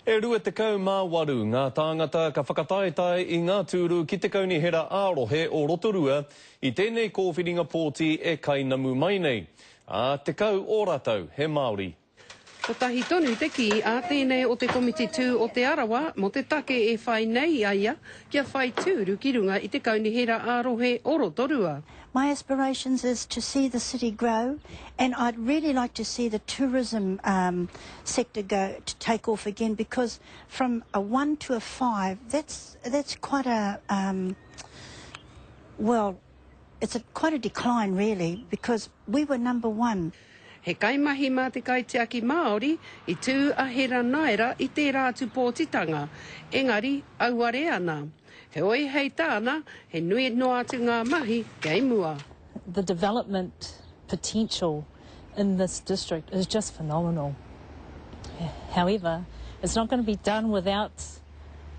E 28 ngā tāngata ka whakataetae i ngā tūru ki te Kaunihera ā-Rohe o Rotorua i tēnei kōwhiringa pōti e kainamu mai nei, ā, 10 o rātou he Māori. Kotahi tonu te kī a tēnei o te Komiti Tū o Te Arawa mō te take e whai nei a ia kia whai tūru ki runga i te Kaunihera ā-Rohe o Rotorua. My aspirations is to see the city grow and I'd really like to see the tourism um, sector go to take off again because from a one to a five that's that's quite a um, well it's a, quite a decline really because we were number one. He kaimahi mā te Kaitiaki Māori i tū a Hera Naera i tērā atu pōtitanga, engari auare ana. Heoi hei tāna, he nui noa atu ngā mahi kei mua. The development potential in this district is just phenomenal. However, it's not going to be done without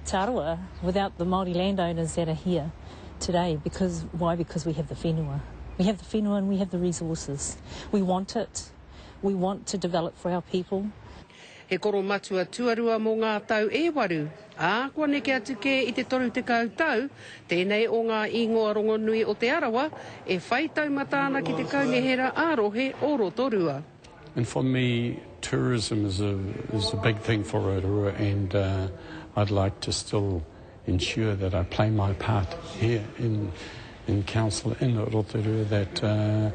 Te Arawa, without the Māori landowners that are here today. Because, why? Because we have the whenua. We have the whenua and we have the resources. We want it. We want to develop for our people. He koromatua tuarua mō ngā tau e waru, ā, kua neke atu kē i te 30 tau, tēnei o ngā īngoa rongonui o Te Arawa e whai taumata ana ki te kaunihera ā-rohe o Rotorua. And for me, tourism is a, is a big thing for Rotorua and uh, I'd like to still ensure that I play my part here in, in council in Rotorua that uh,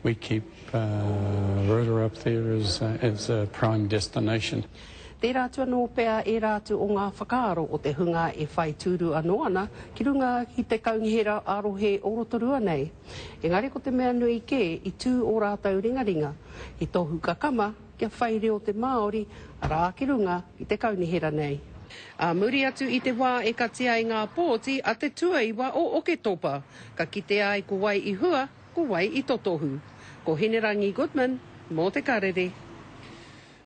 we keep uh, Rotorua up there as, uh, as a prime destination. Tērā atu anō pea ērā atu o ngā whakaaro o te hunga e whai tūru anō ana ki runga ki te kaunihera ā-rohe o Rotorua nei. Engari ko te mea nui kē i tū ō rātou ringaringa i tohu kakama kia whai reo te Māori, arā ki runga i te kaunihera nei. Ā muri atu i te wā e kati ai ngā pōti a te tuaiwa o Oketopa, ka kitea ai ko wai i hua, ko wai i totohu. Ko Hinerangi Goodman mō Te Karere.